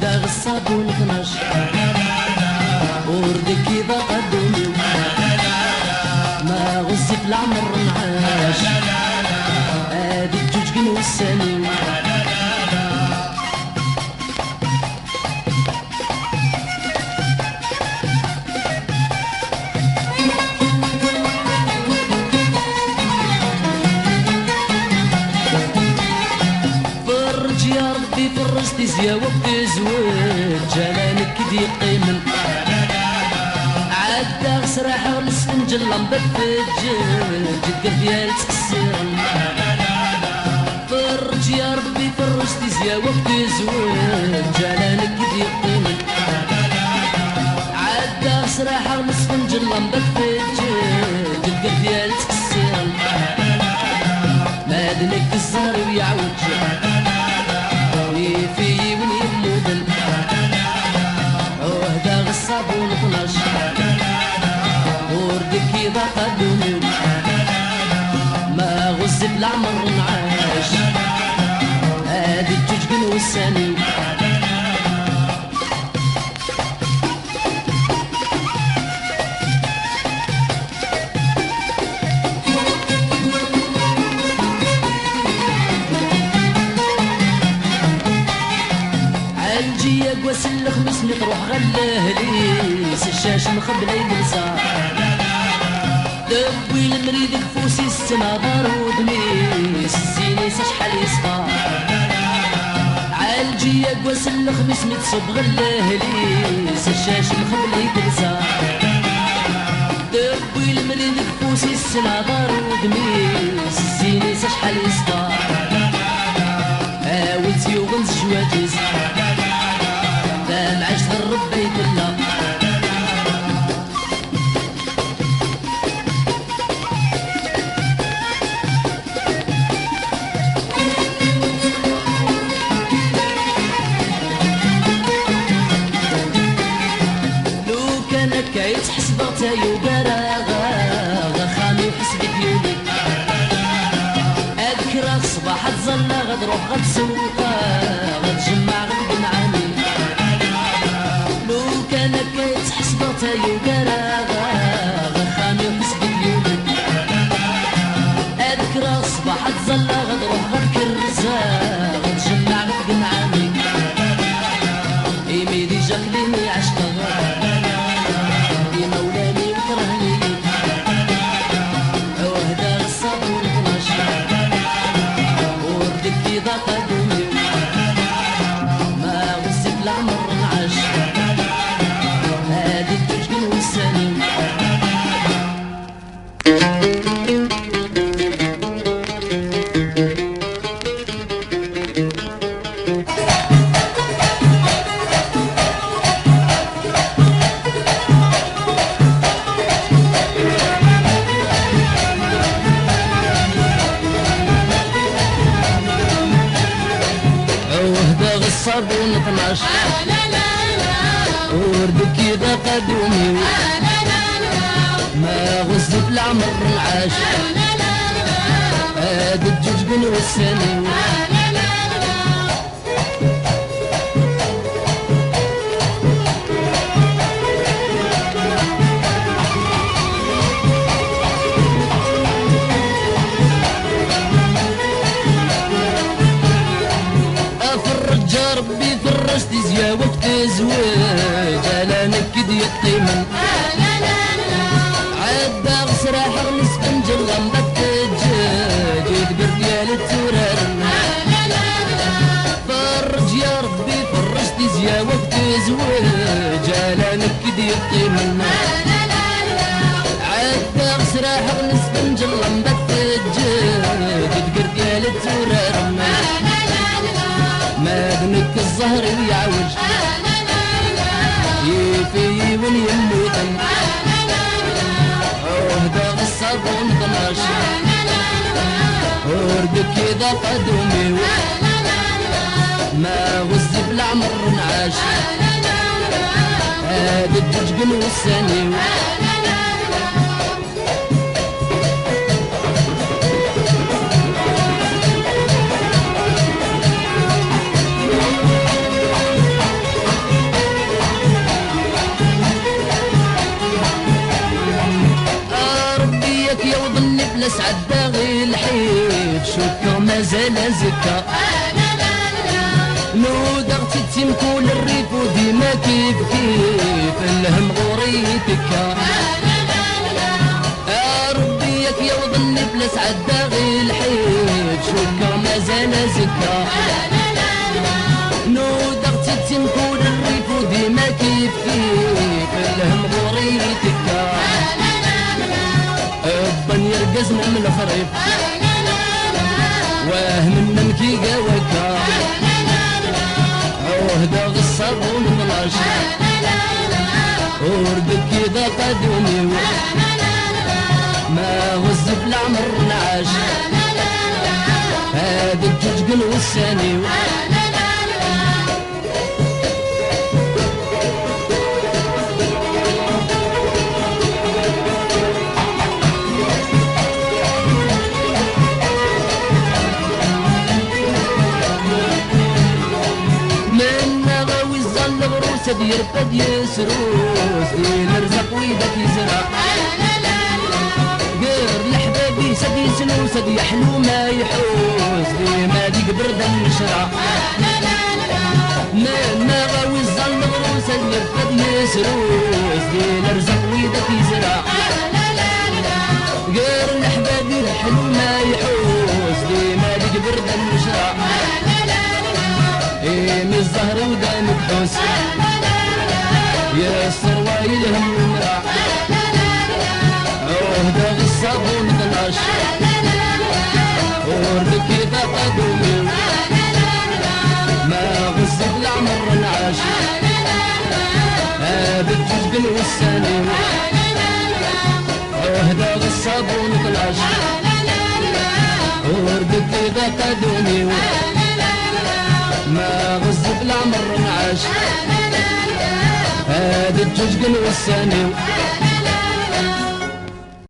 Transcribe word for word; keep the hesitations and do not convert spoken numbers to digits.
Daɣ ṣṣabun tnac, ur d-ikki d aqadum-iw. Ma ɣezzif leɛmer nɛac, ad iǧǧuǧgen wussan-iw. Ferreǧ ya Ṛebbi, ferreǧ tizya-w akk tezweǧ, ala nekk i d-yeqqimen. Ɛeddaɣ sraḥeɣ lesfenǧel, lamba tfeǧǧeǧ, deg rryal ttqessiren. Ferreǧ ya Ṛebbi, ferreǧ tizya-w akk tezweǧ, ala nekk i d-yeqqimen. Ɛeddaɣ sraḥeɣ lesfenǧel, lamba tfeǧǧeǧ, deg rryal ttqessiren. Ma d nekk zzher-iw yeɛweǧ, yif-iyi win yemmuten. Ɛuhdeɣ ṣṣabun tnac, ur d-ikki d aqadum-iw. Ma ɣezzif leɛmer nɛac, ad iǧǧuǧgen wussan-iw. Ɛelǧiya deg wass n lexmis mi truḥ ɣer lehli-s, ccac mxebbel ay telsa. Tewwi lemri deg ufus-is, tettnaḍ ar wudem-is, zzin-is acḥal yeṣfa. Ɛelǧiya deg wass n lexmis mi tṣubb ɣer lehli-s, ccac mxebbel ay telsa. Tewwi lemri deg ufus-is, tettnaḍ ar wudem-is, zzin-is acḥal yeṣfa. Awi-tt yuɣen s ccwaǧ-is, tamɛict n Ṛebbi ay tella. Lukan akka i tt-ḥesbeɣ d tayuga ara aɣeɣ, axxam-iw ḥesb-it yuli. Ad kkreɣ ṣṣbeḥ ad ẓalleɣ, ad ruḥeɣ ad sewwqeɣ, ad jemɛeɣ deg nnɛami. Lukan akka i tt-ḥesbeɣ d tayuga ara aɣeɣ, axxam-iw ḥesb-it yuli. Ad kkreɣ ṣṣbeḥ ad ẓalleɣ, ad ruḥeɣ ad kerrzeɣ, ad jemɛeɣ deg nnɛami. Imi di Jacqueline i ɛecqeɣ, imawlan-iw kerhen-iyi. Ɛuhdeɣ ṣṣabun tnac, ur d-ikki d aqadum-iw. Ma ɣezzif leɛmer nɛac, ad iǧǧuǧgen wussan-iw. Ɛuhdeɣ ṣṣabun tnac, ur d-ikki d aqadum-iw. Ma ɣezzif leɛmer nɛac, ad ǧǧuǧgen wussan-iw. Aferreǧ a Ṛebbi, ferreǧ tizya-w akk tezweǧ, ala nekk i d-yeqqimen. Ɛeddaɣ sraḥeɣ nesfenǧel, lamba teǧǧeǧ, idber yal tturaren. Ferreǧ ya Ṛebbi, ferreǧ tizya-w akk tezweǧ, ala nekk i d-yeqqimen. Ɛeddaɣ sraḥeɣ nesfenǧel, lamba teǧǧeǧ, idber yal tturaren. Ma d nekk zzher-iw yeɛweǧ, yif-iyi win yemmuten. Ɛuhdeɣ ṣṣabun tnac, ur d-ikki d aqadum-iw. Ma ɣezzif leɛmer nɛac, ad ǧǧuǧgen wussan-iw. Mazal azekka. Nudaɣ-tt-id si mkul rrif u dima kif kif, lhem ɣur-i tekka. A Rebbi, yak yaweḍ nnif la sɛeddaɣ i lḥif, cukkeɣ mazal azekka. Nudaɣ-tt-id si mkul rrif u dima kif kif, lhem ɣur-i tekka. Wwan yergazen am lexrif, wahmen amek iga wakka. Ɛuhdeɣ ṣṣabun n lac, ur d-kkiḍ aqadum-iw. Ma ɣezzif leɛmer nɛac, ad ǧǧuǧgen wussan-iw. Mennaɣ a wi ẓẓan leɣrus, ad yerfed yesrus di lerzaq widak yezra. Gar leḥbab-is ad yesnus, ad yeḥlu ma iḥus, dima deg berdan nnecra. Mennaɣ a wi ẓẓan leɣrus, ad yerfed yesrus di lerzaq widak yezra. Gar leḥbab iḥlu ma iḥus, dima deg berdan nnecra. Imi zzher-iw d amedḥus, yesserway lhem n umra. Ɛuhdeɣ ṣṣabun d lac, ur d-kkiḍ aqadum-iw. Ma ɣezzif leɛmer nɛac, ad ǧǧuǧgen wussan-iw. Ɛuhdeɣ ṣṣabun d lac, ur d-kkiḍ aqadum-iw. Ma ɣezzif leɛmer nɛac, ad ǧǧuǧgen wussan-iw.